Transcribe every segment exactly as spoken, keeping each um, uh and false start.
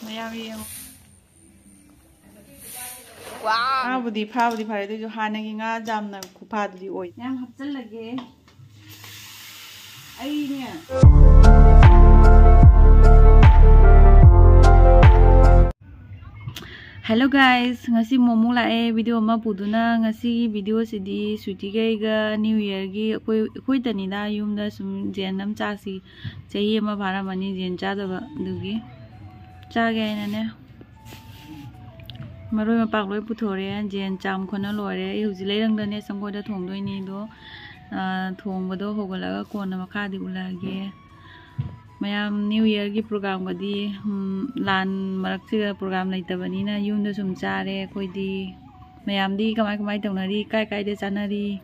ꯃꯌꯥꯝ ꯌꯦꯡꯉꯣ꯫ ꯉꯥꯕꯨꯗꯤ ꯐꯥꯕꯨꯗꯤ ꯐꯥꯔꯦ, ꯑꯗꯨꯏꯁꯨ ꯍꯥꯟꯅꯒꯤ ꯉꯥ ꯌꯥꯝꯅ ꯈꯨꯐꯥꯗꯨꯗꯤ ꯑꯣꯏ꯫ ꯃꯌꯥꯝ ꯍꯥꯞꯆꯜꯂꯒꯦ꯫ ꯑꯩꯅꯦ꯫ Hello guys, ꯉꯁꯤ ꯃꯣꯃꯣ ꯂꯥꯛꯑꯦ video ꯑꯃ ꯄꯨꯗꯨꯅ꯫ ꯉꯁꯤꯒꯤ videoꯁꯤꯗꯤ ꯁ꯭ꯋꯤꯇꯤꯒ ꯑꯩꯒ New Yearꯒꯤ ꯑꯩꯈꯣꯏ, ꯑꯩꯈꯣꯏꯗꯅꯤꯗ, ꯌꯨꯝꯗ ꯁꯨꯝ ꯌꯦꯟ ꯑꯃ ꯆꯥꯁꯤ, ꯆꯍꯤ ꯑꯃ ꯐꯥꯔꯝꯃꯅꯤ ꯌꯦꯟ ꯆꯥꯗꯕ, ꯑꯗꯨꯒꯤ ꯆꯥꯒꯦ ꯍꯥꯏꯅꯅꯦ꯫ ꯃꯔꯣꯏ ꯃꯄꯥꯡ ꯂꯣꯏ ꯄꯨꯊꯣꯔꯦ, ꯌꯦꯟ ꯆꯥꯝ ꯈꯣꯠꯅ ꯂꯣꯏꯔꯦ꯫ ꯑꯩ ꯍꯧꯖꯤꯛ ꯂꯩꯔꯪꯗꯅꯦ ꯆꯪꯒꯣꯏꯗ ꯊꯣꯡꯗꯣꯏꯅꯤ꯫ ꯑꯗꯣ ꯊꯣꯡꯕꯗꯣ ꯍꯧꯒꯠꯂꯒ ꯀꯣꯟꯅ ꯃꯈꯥꯗꯤ ꯎꯠꯂꯛꯑꯒꯦ꯫ ꯃꯌꯥꯝ New Yearꯒꯤ programꯒꯗꯤ, ꯎꯝ, ꯂꯥꯟ ꯃꯔꯛꯁꯤꯗ program ꯂꯩꯇꯕꯅꯤꯅ ꯌꯨꯝꯗ ꯁꯨꯝ ꯆꯥꯔꯦ ꯑꯩꯈꯣꯏꯗꯤ꯫ ꯃꯌꯥꯝꯗꯤ ꯀꯃꯥꯏ ꯀꯃꯥꯏ ꯇꯧꯅꯔꯤ? ꯀꯥꯏ ꯀꯥꯏꯗ ꯆꯥꯅꯔꯤ?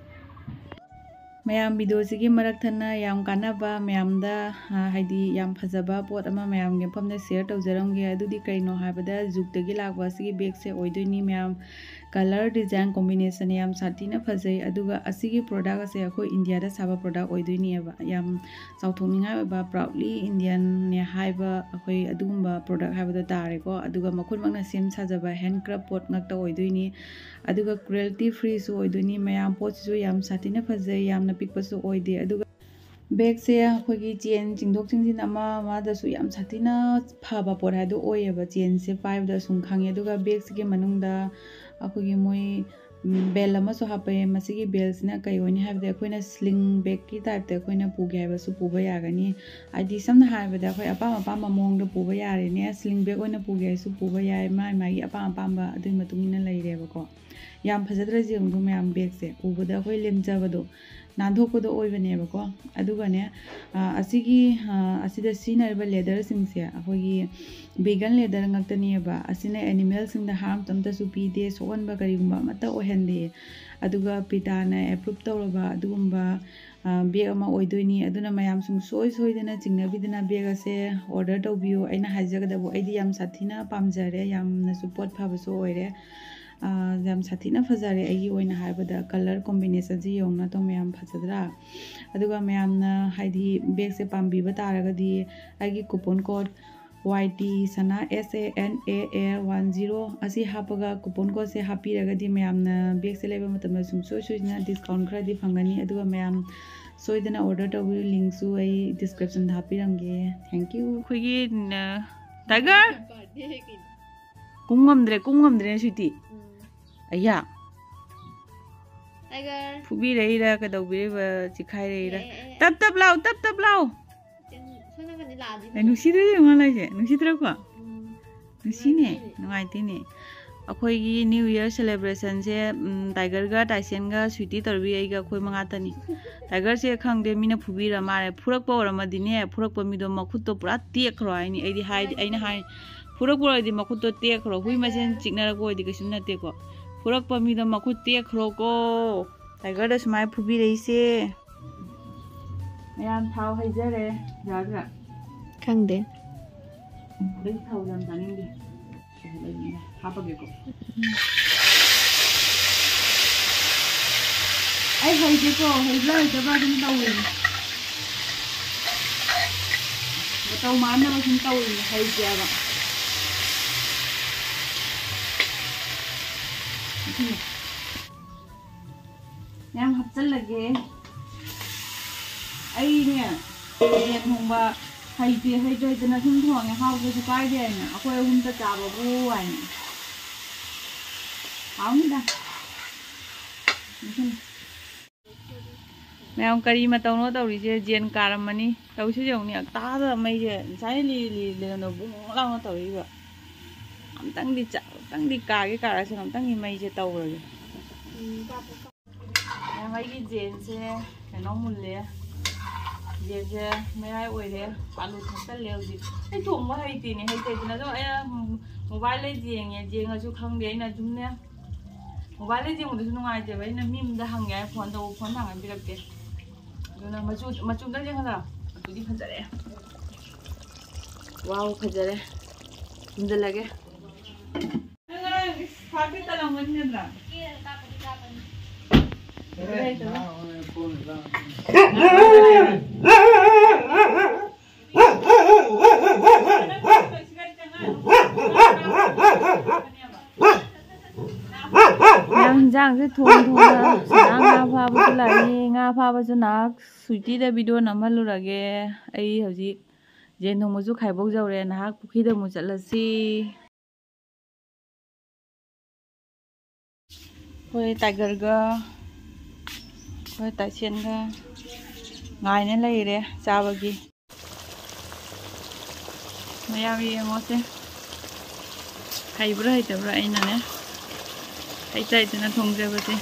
ꯃꯌꯥꯝ videoꯁꯤꯒꯤ ꯃꯔꯛ ꯊꯠꯅ ꯌꯥꯝ ꯀꯥꯟꯅꯕ ꯃꯌꯥꯝꯗ, ꯑ, ꯍꯥꯏꯗꯤ ꯌꯥꯝ ꯐꯖꯕ ꯄꯣꯠ ꯑꯃ ꯃꯌꯥꯝꯒꯤ ꯃꯐꯝꯗ share ꯇꯧꯖꯔꯝꯒꯦ꯫ ꯑꯗꯨꯗꯤ ꯀꯩꯅꯣ ꯍꯥꯏꯕꯗ ꯖꯨꯛꯇꯒꯤ ꯂꯥꯛꯄ ꯑꯁꯤꯒꯤ bagꯁꯦ ꯑꯣꯏꯗꯣꯏꯅꯤ ꯃꯌꯥꯝ꯫ Colour design combination ꯌꯥꯝ ꯁꯥꯊꯤꯅ ꯐꯖꯩ꯫ ꯑꯗꯨꯒ ꯑꯁꯤꯒꯤ product ꯑꯁꯦ ꯑꯩꯈꯣꯏ ꯏꯟꯗꯤꯌꯥꯗ ꯁꯥꯕ product ꯑꯣꯏꯗꯣꯏꯅꯦꯕ꯫ ꯌꯥꯝ ꯆꯥꯎꯊꯣꯛꯅꯤꯡꯉꯥꯏ ꯑꯣꯏꯕ, proudly Indianꯅꯦ ꯍꯥꯏꯕ ꯑꯩꯈꯣꯏ ꯑꯗꯨꯒꯨꯝꯕ product ꯍꯥꯏꯕꯗꯣ ꯇꯥꯔꯦꯀꯣ꯫ ꯑꯗꯨꯒ ꯃꯈꯨꯠꯃꯛꯅ ꯁꯦꯝ ꯁꯥꯖꯕ handcraft ꯄꯣꯠ ꯉꯥꯛꯇ ꯑꯣꯏꯗꯣꯏꯅꯤ꯫ ꯑꯗꯨꯒ cruelty freeꯁꯨ ꯑꯣꯏꯗꯣꯏꯅꯤ꯫ ꯃꯌꯥꯝ ꯄꯣꯠꯁꯤꯁꯨ ꯌꯥꯝ ꯁꯥꯊꯤꯅ ꯐꯖꯩ, ꯌꯥꯝꯅ ꯄꯤꯛꯄꯁꯨ ꯑꯣꯏꯗꯦ꯫ ꯑꯗꯨꯒ bagꯁꯦ ꯑꯩꯈꯣꯏꯒꯤ chain ꯆꯤꯡꯊꯣꯛ ꯆꯤꯡꯁꯤꯟ ꯑꯃ ꯑꯃꯗꯁꯨ ꯌꯥꯝ ꯁꯥꯊꯤꯅ ꯐꯕ ꯄꯣꯠ ꯍꯥꯏꯗꯣ ꯑꯣꯏꯌꯦꯕ꯫ Chainꯁꯦ ꯄꯥꯏꯕꯗ ꯁꯨꯝ ꯈꯪꯉꯦ꯫ ꯑꯗꯨꯒ bagꯁꯤꯒꯤ ꯃꯅꯨꯡꯗ ꯑꯩꯈꯣꯏꯒꯤ ꯃꯣꯏ, ꯎꯝ, belt ꯑꯃꯁꯨ ꯍꯥꯞꯄꯛꯑꯦ꯫ ꯃꯁꯤꯒꯤ beltꯁꯤꯅ ꯀꯩ ꯑꯣꯏꯅꯤ ꯍꯥꯏꯕꯗ ꯑꯩꯈꯣꯏꯅ sling bagꯀꯤ typeꯇ ꯑꯩꯈꯣꯏꯅ ꯄꯨꯒꯦ ꯍꯥꯏꯕꯁꯨ ꯄꯨꯕ ꯌꯥꯒꯅꯤ꯫ ꯍꯥꯏꯗꯤ ꯁꯝꯅ ꯍꯥꯏꯔꯕꯗ ꯑꯩꯈꯣꯏ ꯑꯄꯥꯝ ꯑꯄꯥꯝꯕ ꯃꯑꯣꯡꯗ ꯄꯨꯕ ꯌꯥꯔꯦꯅꯦ꯫ Sling bag ꯑꯣꯏꯅ ꯄꯨꯒꯦ ꯍꯥꯏꯔꯁꯨ ꯄꯨꯕ ꯌꯥꯏ꯫ ꯃꯥꯏ ꯃꯥꯒꯤ ꯑꯄꯥꯝ ꯑꯄꯥꯝꯕ ꯑꯗꯨꯒꯤ ꯃꯇꯨꯡ ꯏꯟꯅ ꯂꯩꯔꯦꯕꯀꯣ꯫ ꯌꯥꯝ ꯐꯖꯗ꯭ꯔꯁꯦ ꯌꯦꯡꯉꯨꯗꯣ ꯃꯌꯥꯝ bagꯁꯦ ꯎꯕꯗ ꯑꯩꯈꯣꯏ ꯂꯦꯝꯖꯕꯗꯣ, ꯅꯥꯟꯊꯣꯛꯄꯗꯣ ꯑꯣꯏꯕꯅꯦꯕꯀꯣ꯫ ꯑꯗꯨꯒꯅꯦ, ꯑ, ꯑꯁꯤꯒꯤ, ꯑ, ꯑꯁꯤꯗ ꯁꯤꯖꯤꯟꯅꯔꯤꯕ leatherꯁꯤꯡꯁꯦ ꯑꯩꯈꯣꯏꯒꯤ vegan leather ꯉꯥꯛꯇꯅꯦꯕ꯫ ꯑꯁꯤꯅ animalꯁꯤꯡꯗ harm ꯑꯝꯇꯁꯨ ꯄꯤꯗꯦ, ꯁꯣꯛꯍꯟꯕ ꯀꯔꯤꯒꯨꯝꯕ ꯑꯃꯠꯇ ꯑꯣꯏꯍꯟꯗꯦ꯫ ꯑꯗꯨꯒ PETAꯅ approve ꯇꯧꯔꯕ ꯑꯗꯨꯒꯨꯝꯕ, ꯑ, bag ꯑꯃ ꯑꯣꯏꯗꯣꯏꯅꯤ꯫ ꯑꯗꯨꯅ ꯃꯌꯥꯝ ꯁꯨꯡꯁꯣꯏ ꯁꯣꯏꯗꯅ ꯆꯤꯡꯅꯕꯤꯗꯅ bag ꯑꯁꯦ order ꯇꯧꯕꯤꯌꯨ꯫ ꯑꯩꯅ ꯍꯥꯏꯖꯒꯗꯕꯨ ꯑꯩꯗꯤ ꯌꯥꯝ ꯁꯥꯊꯤꯅ ꯄꯥꯝꯖꯔꯦ, ꯌꯥꯝꯅꯁꯨ ꯄꯣꯠ ꯐꯕꯁꯨ ꯑꯣꯏꯔꯦ꯫ ꯑ, ꯌꯥꯝ ꯁꯥꯊꯤꯅ ꯐꯖꯔꯦ꯫ ꯑꯩꯒꯤ ꯑꯣꯏꯅ ꯍꯥꯏꯕꯗ colour combinationꯁꯦ ꯌꯦꯡꯉꯨ ꯅꯠꯇ꯭ꯔꯣ ꯃꯌꯥꯝ, ꯐꯖꯗ꯭ꯔꯥ? ꯑꯗꯨꯒ ꯃꯌꯥꯝꯅ ꯍꯥꯏꯗꯤ bagꯁꯦ ꯄꯥꯝꯕꯤꯕ ꯇꯥꯔꯒꯗꯤ ꯑꯩꯒꯤ coupon code ꯋꯥꯏ ꯇꯤ ꯁꯅꯥ, S A N A R one zero ꯑꯁꯤ ꯍꯥꯞꯄꯒ coupon code ꯁꯦ ꯍꯥꯞꯄꯤꯔꯒꯗꯤ ꯃꯌꯥꯝꯅ bag ꯁꯦ ꯂꯩꯕ ꯃꯇꯝꯗ ꯁꯨꯡꯁꯣꯏ ꯁꯣꯏꯗꯅ discount ꯈꯔꯗꯤ ꯐꯪꯒꯅꯤ꯫ ꯑꯗꯨꯒ ꯃꯌꯥꯝ ꯁꯣꯏꯗꯅ order ꯇꯧꯕꯤꯌꯨ, link ꯁꯨ ꯑꯩ description ꯗ ꯍꯥꯞꯄꯤꯔꯝꯒꯦ꯫ Thank you꯫ ꯑꯩꯈꯣꯏꯒꯤ ꯅ-, Tiger ꯀꯨꯝ ꯉꯝꯗ꯭ꯔꯦ, ꯀꯨꯝ ꯉꯝꯗ꯭ꯔꯦ ꯁ꯭ꯋꯤꯇꯤ꯫ ꯑꯌꯥ꯫ Tiger꯫ ꯐꯨꯕꯤꯔꯛꯏꯔꯥ, ꯀꯩꯗꯧꯕꯤꯔꯤꯕ, ꯆꯤꯈꯥꯏꯔꯛꯏꯔꯥ? ꯑꯦ, ꯑꯦ, ꯑꯦ꯫ ꯇꯞ ꯇꯞ ꯂꯥꯎ, ꯇꯞ ꯇꯞ ꯂꯥꯎ꯫ ꯁꯣꯝ ꯅꯥꯀꯟꯗꯤ ꯂꯥꯛꯑꯗꯤ ꯑꯦ, ꯅꯨꯡꯁꯤꯗ꯭ꯔꯦ ꯌꯦꯡꯉꯣ ꯂꯩꯁꯦ, ꯅꯨꯡꯁꯤꯗ꯭ꯔꯦꯀꯣ? ꯎꯝ꯫ ꯅꯨꯡꯁꯤꯅꯦ, ꯅꯨꯡꯉꯥꯏꯇꯦꯅꯦ꯫ ꯅꯨꯡꯉꯥꯏꯇꯦꯅꯦ꯫ ꯑꯩꯈꯣꯏꯒꯤ New Year celebration ꯁꯦ, ꯎꯝ, Tiger ꯒ, Tyson ꯒ, ꯁ꯭ꯋꯤꯇꯤ, ꯇꯧꯔꯕꯤ, ꯑꯩꯒ, ꯑꯩꯈꯣꯏ ꯃꯉꯥꯇꯅꯤ꯫ Tiger ꯁꯦ ꯈꯪꯗꯦ, ꯃꯤꯅ ꯐꯨꯕꯤꯔ ꯃꯥꯜꯂꯦ꯫ ꯐꯨꯔꯛꯄ ꯑꯣꯏꯔꯝꯃꯗꯤꯅꯦ, ꯐꯨꯔꯛꯄ ꯃꯤꯗꯣ ꯃꯈꯨꯠꯇꯣ ꯄꯨꯔꯥ ꯇꯦꯛꯈ꯭ꯔꯣ ꯍꯥꯏꯅꯤ꯫ ꯑꯩꯗꯤ ꯍꯥꯏꯗꯤ, ꯑꯩꯅ ꯍꯥꯏ, ꯐꯨꯔꯛꯄ ꯑꯣꯏꯔꯗꯤ ꯃꯈꯨꯠꯇꯣ ꯇꯦꯛꯈ꯭ꯔꯣ꯫ ꯍꯨꯏ ꯃꯁꯦꯟ ꯆꯤꯛꯅꯔꯛꯄ ꯑꯣꯏꯗꯤ ꯀꯩꯁꯨꯝ ꯅꯠꯇꯦꯀꯣ꯫ ꯐꯨꯔꯛꯄ ꯃꯤꯗꯣ ꯃꯈꯨꯠ ꯇꯦꯛꯈ꯭ꯔꯣꯀꯣ꯫ Tiger ꯗ ꯁꯨꯃꯥꯏꯅ ꯐꯨꯕꯤꯔꯛꯏꯁꯦ꯫ ꯃꯌꯥꯝ ꯊꯥꯎ ꯍꯩꯖꯔꯦ꯫ ꯌꯥꯗ꯭ꯔꯥ? ꯈꯪꯗꯦ꯫ ꯑꯩ ꯊꯥꯎ ꯌꯥꯝ ꯆꯥꯅꯤꯡꯗꯦ꯫ ꯍꯥꯞꯄꯒꯦꯀꯣ꯫ ꯑꯩ ꯍꯩꯇꯦꯀꯣ, ꯍꯩꯕ꯭ꯔꯥ ꯍꯩꯇꯕ꯭ꯔꯥ ꯑꯗꯨꯝ ꯇꯧꯔꯤꯅꯦ꯫ ꯃꯇꯧ ꯃꯥꯟꯅꯕ ꯁꯨꯝ ꯇꯧꯔꯤꯅꯦ, ꯍꯩꯇꯦꯕ꯫ ꯌꯥꯝ ꯍꯥꯞꯆꯜꯂꯒꯦ꯫ ꯑꯩꯅꯦ, ꯌꯦꯟ ꯊꯣꯡꯕ ꯍꯩꯇꯦ, ꯍꯩꯇꯦ, ꯍꯩꯇꯅ ꯁꯨꯝ ꯊꯣꯡꯉꯦ, ꯍꯥꯎꯇ꯭ꯔꯁꯨ ꯀꯥꯏꯗꯦ ꯍꯥꯏꯅ, ꯑꯩꯈꯣꯏ ꯑꯍꯨꯝꯇ ꯆꯥꯕꯕꯨ ꯍꯥꯏꯅ꯫ ꯍꯥꯎꯅꯤꯗ꯫ ꯎꯝ꯫ ꯃꯌꯥꯝ ꯀꯔꯤ ꯃꯇꯧꯅꯣ ꯇꯧꯔꯤꯁꯦ? ꯖꯦꯟ ꯀꯥꯔꯝꯃꯅꯤ꯫ ꯇꯧꯁꯤ ꯌꯦꯡꯉꯨꯅꯦ, ꯑꯇꯥꯗ ꯃꯩꯁꯦ ꯉꯁꯥꯏ ꯂꯤ ꯂꯤ ꯂꯤꯔꯝꯗ ꯕꯨꯡ ꯂꯥꯎꯅ ꯇꯧꯔꯛꯏꯕ꯫ ꯑꯝꯇꯪꯗꯤ ꯆꯥ-, ꯑꯝꯇꯪꯗꯤ ꯀꯥꯒꯦ ꯀꯥꯔꯁꯤꯅ ꯑꯝꯇꯪꯗꯤ ꯃꯩꯁꯦ ꯇꯧꯔꯒꯦ꯫ ꯎꯝ, ꯆꯥ-, ꯆꯥ-, ꯃꯌꯥꯝ ꯑꯩꯒꯤ ꯖꯦꯟꯁꯦ ꯀꯩꯅꯣ ꯃꯨꯜꯂꯦ꯫ ꯖꯦꯟꯁꯦ ꯃꯌꯥꯏ ꯑꯣꯏꯔꯦ꯫ ꯑꯂꯨ ꯊꯥꯛꯆꯜꯂꯦ ꯍꯧꯖꯤꯛ꯫ ꯑꯩ ꯊꯣꯡꯕ ꯍꯩꯇꯦꯅꯦ꯫ ꯍꯩꯇꯦꯗꯅ ꯑꯗꯨꯝ ꯑꯩꯅ mobile ꯗ ꯌꯦꯡꯉꯦ꯫ ꯌꯦꯡꯉꯁꯨ ꯈꯪꯗꯦ꯫ ꯑꯩꯅ ꯑꯗꯨꯝꯅꯦ mobile ꯗ ꯌꯦꯡꯕꯗꯁꯨ ꯅꯨꯡꯉꯥꯏꯇꯦꯕ꯫ ꯑꯩꯅ ꯃꯤ ꯑꯃꯗ ꯍꯪꯒꯦ ꯍꯥꯏ ꯐꯣꯟ ꯇꯧꯕ, ꯐꯣꯟ ꯊꯥꯡꯒꯠꯄꯤꯔꯛꯇꯦ꯫ ꯑꯗꯨꯅ ꯃꯆꯨ, ꯃꯆꯨ ꯑꯝꯇ ꯌꯦꯡꯍꯜꯂꯣ꯫ ꯃꯆꯨꯗꯤ ꯐꯖꯔꯦ꯫ ꯋꯥꯎ, ꯐꯖꯔꯦ꯫ ꯊꯝꯖꯤꯜꯂꯒꯦ꯫ ꯅꯪ ꯉꯔꯥꯡ ꯏꯁ ꯐꯥꯕꯤ ꯇꯜꯂꯝꯒꯅꯤ ꯅꯠꯇ꯭ꯔꯥ? ꯀꯦꯔꯒ ꯀꯥꯞꯄꯗꯤ ꯀꯥꯞꯄꯅꯤ꯫ ꯀꯗꯥꯏ ꯇꯧꯔꯦ? ꯀꯦꯔꯒ ꯀꯥꯞꯄꯅꯤ꯫ ꯏꯟꯖꯥꯡꯁꯦ ꯊꯣꯡ ꯊꯣꯡꯅ ꯁꯅꯥ ꯉꯥ ꯐꯥꯕꯁꯨ ꯂꯥꯛꯏ꯫ ꯉꯥ ꯐꯥꯕꯁꯨ ꯉꯥꯏꯍꯥꯛ ꯁ꯭ꯋꯤꯇꯤꯗ ꯚꯤꯗꯤꯑꯣ ꯅꯝꯍꯜꯂꯨꯔꯒꯦ꯫ ꯑꯩ ꯍꯧꯖꯤꯛ ꯌꯦꯟ ꯊꯣꯡꯕꯁꯨ ꯈꯥꯏꯕꯣꯛ ꯌꯧꯔꯦ꯫ ꯉꯥꯏꯍꯥꯛ ꯄꯨꯈ꯭ꯔꯤꯗ ꯑꯃꯨꯛ ꯆꯠꯂꯁꯤ꯫ ꯑꯩꯈꯣꯏ ꯇꯥꯏꯒꯔꯒ ꯑꯩꯈꯣꯏ ꯇꯥꯏꯁꯦꯟꯒ ꯉꯥꯏꯅ ꯂꯩꯔꯦ ꯆꯥꯕꯒꯤ꯫ ꯃꯌꯥꯝ ꯌꯦꯡꯉꯣꯁꯦ꯫ ꯍꯩꯕ꯭ꯔꯥ ꯍꯩꯇꯕ꯭ꯔꯥ ꯑꯩꯅꯅꯦ ꯍꯩꯇ ꯍꯩꯇꯅ ꯊꯣꯡꯖꯕꯁꯦ꯫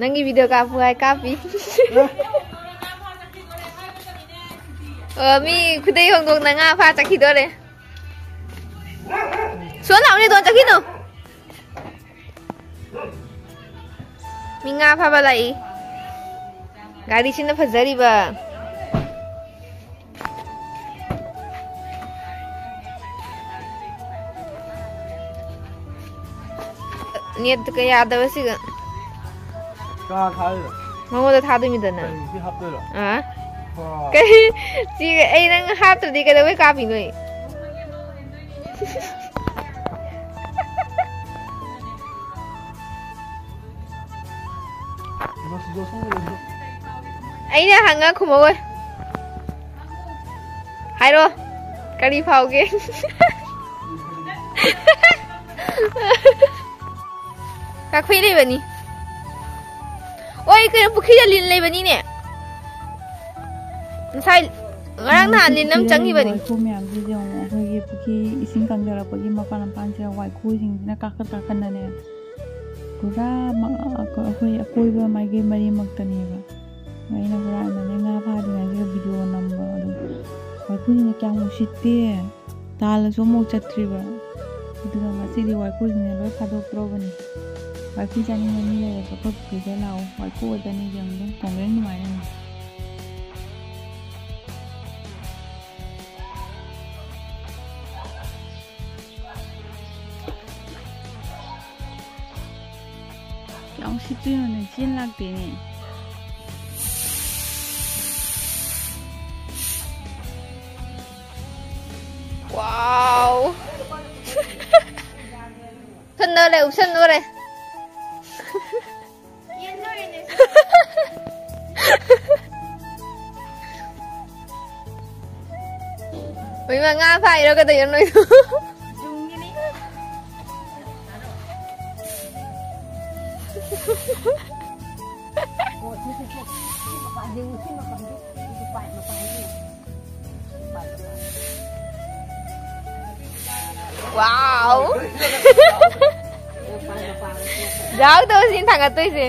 ꯅꯪꯒꯤ ꯚꯤꯗꯤꯑꯣ ꯀꯥꯞꯄꯨ ꯍꯥꯏ ꯀꯥꯞꯄꯤ꯫ ꯑꯣ, ꯃꯤ ꯈꯨꯗꯩ ꯍꯣꯡꯗꯣꯛꯅ ꯉꯥ ꯐꯥ ꯆꯠꯈꯤꯗꯣꯔꯦ꯫ ꯁꯣ ꯂꯥꯎꯅꯦ, ꯗꯣꯟ ꯆꯠꯈꯤꯅꯨ꯫ ꯃꯤ ꯉꯥ ꯐꯥꯕ ꯂꯥꯛꯏ꯫ ꯒꯥꯔꯤꯁꯤꯅ ꯐꯖꯔꯤꯕ꯫ ꯅꯦꯠꯀ ꯌꯥꯗꯕꯁꯤꯒ꯫ ꯀꯅꯥ ꯊꯥꯗꯣꯏꯕ? ꯃꯉꯣꯟꯗ ꯊꯥꯗꯣꯏꯃꯤꯗꯅ꯫ ꯀꯩ, ꯁꯤ ꯍꯥꯞꯇꯣꯏꯔꯣ? ꯑꯥ꯫ ꯋꯥ꯫ ꯀꯩ? ꯁꯤ ꯑꯩ ꯅꯪ ꯍꯥꯞꯇ꯭ꯔꯗꯤ ꯀꯩꯗꯧꯕꯩ ꯀꯥꯞꯄꯤꯅꯣ ꯑꯩ? ꯖꯣꯁ-, ꯖꯣꯁ-, ꯑꯩꯅ ꯍꯪꯉ ꯈꯨꯝꯃꯛꯑꯣꯏ꯫ ꯍꯥꯏꯔꯣ꯫ ꯀꯔꯤ ꯐꯥꯎꯒꯦ? ꯀꯥꯐꯩ ꯂꯩꯕꯅꯤ꯫ ꯑꯣꯏ, ꯀꯩꯅꯣ, ꯄꯨꯈ꯭ꯔꯤꯗ ꯂꯤꯟ ꯂꯩꯕꯅꯤꯅꯦ꯫ ꯉꯁꯥꯏ, ꯉꯔꯥꯡ ꯅꯍꯥꯟ ꯂꯤꯟ ꯑꯃ ꯆꯪꯈꯤꯕꯅꯤ꯫ ꯋꯥꯏꯈꯨ ꯃꯌꯥꯝꯁꯤꯗꯤ ꯌꯦꯡꯉꯣ, ꯑꯩꯈꯣꯏꯒꯤ ꯄꯨꯈ꯭ꯔꯤ ꯏꯁꯤꯡ ꯀꯪꯊꯔꯛꯄꯒꯤ ꯃꯄꯥꯟ ꯃꯄꯥꯟꯁꯤꯗ ꯋꯥꯏꯈꯨꯁꯤꯡꯁꯤꯅ ꯀꯥꯈꯠ ꯀꯥꯈꯠꯅꯅꯦ꯫ ꯄꯨꯔꯥ ꯃ-, ꯑꯩꯈꯣꯏ ꯑꯀꯣꯏꯕ ꯃꯥꯏꯀꯩ ꯃꯔꯤꯃꯛꯇꯅꯦꯕ꯫ ꯑꯩꯅ ꯍꯨꯔꯥꯟꯕꯅꯦ ꯉꯥ ꯐꯥꯗ꯭ꯔꯤꯉꯩꯁꯤꯗ ꯚꯤꯗꯤꯑꯣ ꯅꯝꯕ ꯑꯗꯨ꯫ ꯋꯥꯏꯈꯨꯁꯤꯅ ꯀꯌꯥꯝ ꯎꯁꯤꯠꯇꯦ꯫ ꯇꯥꯜꯂꯁꯨ ꯑꯃꯨꯛ ꯆꯠꯇ꯭ꯔꯤꯕ꯫ ꯑꯗꯨꯒ ꯉꯁꯤꯗꯤ ꯋꯥꯏꯈꯨꯁꯤꯡꯁꯦ ꯂꯣꯏ ꯐꯥꯗꯣꯛꯇ꯭ꯔꯣꯕꯅꯤ꯫ ꯋꯥꯏꯈꯨ ꯆꯥꯅꯤꯡꯕ ꯃꯤ ꯂꯩꯔꯁꯨ ꯑꯩꯈꯣꯏ ꯄꯨꯈ꯭ꯔꯤꯗ ꯂꯥꯛꯑꯣ꯫ ꯋꯥꯏꯈꯨ ꯑꯣꯏꯗꯅꯤ ꯌꯦꯡꯉꯨ, ꯀꯣꯡꯒ꯭ꯔꯦꯡ ꯑꯗꯨꯃꯥꯏꯅ꯫ ꯀꯌꯥꯝ ꯁꯤꯠꯇꯣꯏꯅꯣꯅꯦ, ꯆꯦꯟ ꯂꯥꯛꯇꯦꯅꯦ꯫ ꯋꯥꯎ! ꯎꯞꯁꯟꯗꯣꯔꯦ, ꯎꯞꯁꯟꯗꯣꯔꯦ꯫ ꯍꯣꯏ, ꯃꯉꯥ ꯐꯥꯏꯔꯣ, ꯀꯩꯗꯧꯔꯤꯅꯣ ꯅꯣꯏꯗꯣ? Wow! ꯌꯥꯎꯗꯕꯁꯤꯡ ꯊꯥꯡꯒꯠꯇꯣꯏꯁꯦ꯫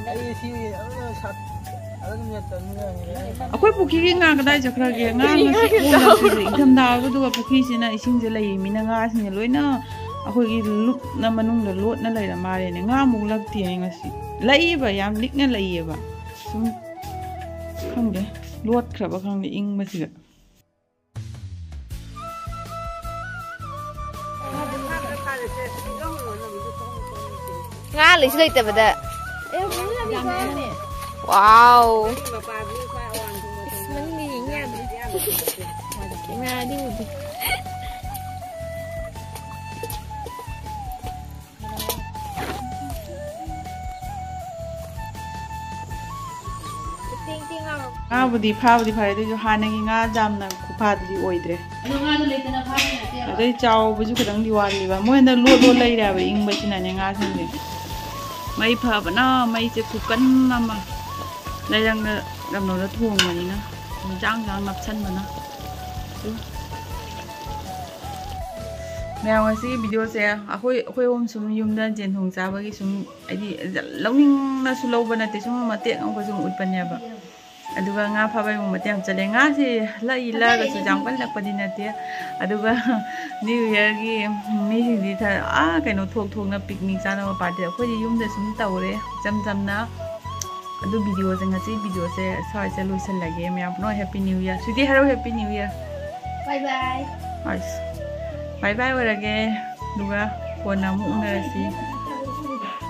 ꯑꯩ ꯁꯤ ꯑꯗꯨꯝ ꯁꯥꯠ-, ꯑꯗꯨꯝ ꯌꯥꯟ ꯆꯟꯕ ꯌꯥꯅꯤꯗ꯫ ꯑꯩꯈꯣꯏ ꯄꯨꯈ꯭ꯔꯤꯒꯤ ꯉꯥ ꯀꯗꯥꯏ ꯆꯠꯈ꯭ꯔꯒꯦ? ꯉꯥ ꯉꯁꯤ ꯀꯣꯟꯅ ꯁꯤꯁꯦ ꯏꯪꯊꯝꯊꯥ ꯑꯣꯏꯕꯗꯨꯒ ꯄꯨꯈ꯭ꯔꯤꯁꯤꯅ ꯏꯁꯤꯡꯁꯦ ꯂꯩꯃꯤꯅ ꯉꯥꯁꯤꯡꯁꯦ ꯂꯣꯏꯅ ꯑꯩꯈꯣꯏꯒꯤ ꯂꯨꯞꯅ ꯃꯅꯨꯡꯗ ꯂꯣꯠꯅ ꯂꯩꯔ ꯃꯥꯜꯂꯦꯅꯦ꯫ ꯉꯥ ꯑꯃꯨꯛ ꯂꯛꯇꯦꯅꯦ ꯉꯁꯤ꯫ ꯂꯩꯌꯦꯕ, ꯌꯥꯝ ꯂꯤꯛꯅ ꯂꯩꯌꯦꯕ꯫ ꯁꯨꯝ ꯈꯪꯗꯦ, ꯂꯣꯠꯈ꯭ꯔꯕ ꯈꯪꯗꯦ ꯏꯪꯕꯁꯤꯗ꯫ ꯉꯥ ꯂꯩꯁꯨ ꯂꯩꯇꯕꯗ꯫ ꯋꯥꯎ꯫ ꯃꯅꯤꯡꯗ ꯌꯦꯡ ꯌꯥꯗ꯭ꯔꯦ꯫ ꯉꯥꯗꯤ ꯎꯗꯦ꯫ ꯉꯥꯕꯨꯗꯤ ꯐꯥꯕꯨꯗꯤ ꯐꯥꯔꯦ, ꯑꯗꯨꯏꯁꯨ ꯍꯥꯟꯅꯒꯤ ꯉꯥ ꯌꯥꯝꯅ ꯈꯨꯐꯥꯗꯨꯗꯤ ꯑꯣꯏꯗ꯭ꯔꯦ꯫ ꯑꯗꯣ ꯉꯥꯗꯣ ꯂꯩꯇꯅ ꯐꯥꯕ ꯅꯠꯇꯦꯕ꯫ ꯑꯗꯩ ꯆꯥꯎꯕꯁꯨ ꯈꯤꯇꯪꯗꯤ ꯋꯥꯠꯂꯤꯕ꯫ ꯃꯣꯏ ꯍꯟꯗꯛ ꯂꯣꯠ ꯂꯣꯠ ꯂꯩꯔꯦ ꯍꯥꯏꯕ, ꯏꯪꯕꯁꯤꯅꯅꯦ ꯉꯥꯁꯤꯡꯁꯦ꯫ ꯃꯩ ꯐꯕꯅ ꯃꯩꯁꯦ ꯈꯨꯀꯟ ꯑꯃ꯫ ꯂꯩꯔꯪꯗ ꯀꯩꯅꯣꯗ ꯊꯣꯡꯕꯅꯤꯅ ꯏꯟꯖꯥꯡ ꯏꯟꯖꯥꯡ ꯅꯞꯁꯟꯕꯅ꯫ ꯑꯗꯨ ꯃꯌꯥꯝ, ꯉꯁꯤꯒꯤ ꯚꯤꯗꯤꯑꯣꯁꯦ ꯑꯩꯈꯣꯏ, ꯑꯩꯈꯣꯏ ꯑꯍꯨꯝ ꯁꯨꯝ ꯌꯨꯝꯗ ꯖꯦꯟ ꯊꯣꯡ ꯆꯥꯕꯒꯤ ꯁꯨꯝ ꯍꯥꯏꯗꯤ ꯂꯧꯅꯤꯡꯅꯁꯨ ꯂꯧꯕ ꯅꯠꯇꯦ, ꯁꯨꯝ ꯃꯇꯦꯛ ꯑꯃꯈꯛ ꯁꯨꯝ ꯎꯠꯄꯅꯦꯕ꯫ ꯑꯗꯨꯒ ꯉꯥ ꯐꯥꯕꯩ ꯑꯃꯨꯛ ꯃꯇꯦꯛ ꯑꯃ ꯆꯠꯂꯦ꯫ ꯉꯥꯁꯤ ꯂꯛꯏ ꯂꯛꯑꯒꯁꯨ ꯌꯥꯝ ꯀꯟꯅ ꯂꯛꯄꯗꯤ ꯅꯠꯇꯦ꯫ ꯑꯗꯨꯒ New Yearꯒꯤ ꯃꯤꯁꯤꯡꯗꯤ ꯊ-, ꯑꯥ, ꯀꯩꯅꯣ ꯊꯣꯛ ꯊꯣꯛꯅ picnic ꯆꯥꯅꯕ party꯫ ꯑꯩꯈꯣꯏꯗꯤ ꯌꯨꯝꯗ ꯁꯨꯝ ꯇꯧꯔꯦ ꯏꯆꯝ ꯆꯝꯅ꯫ ꯑꯗꯨ ꯚꯤꯗꯤꯑꯣꯁꯦ, ꯉꯁꯤ ꯚꯤꯗꯤꯑꯣꯁꯦ ꯁ꯭ꯋꯥꯏꯁꯦ ꯂꯣꯏꯁꯤꯜꯂꯒꯦ꯫ ꯃꯌꯥꯝ ꯄꯨꯝꯅꯃꯛ Happy New Year꯫ ꯁ꯭ꯋꯤꯇꯤ ꯍꯥꯏꯔꯣ, Happy New Year꯫ Bye bye꯫ ꯑꯁ, bye bye ꯑꯣꯏꯔꯒꯦ꯫ ꯑꯗꯨꯒ ꯀꯣꯟꯅ ꯑꯃꯨꯛ ꯎꯅꯔꯁꯤ꯫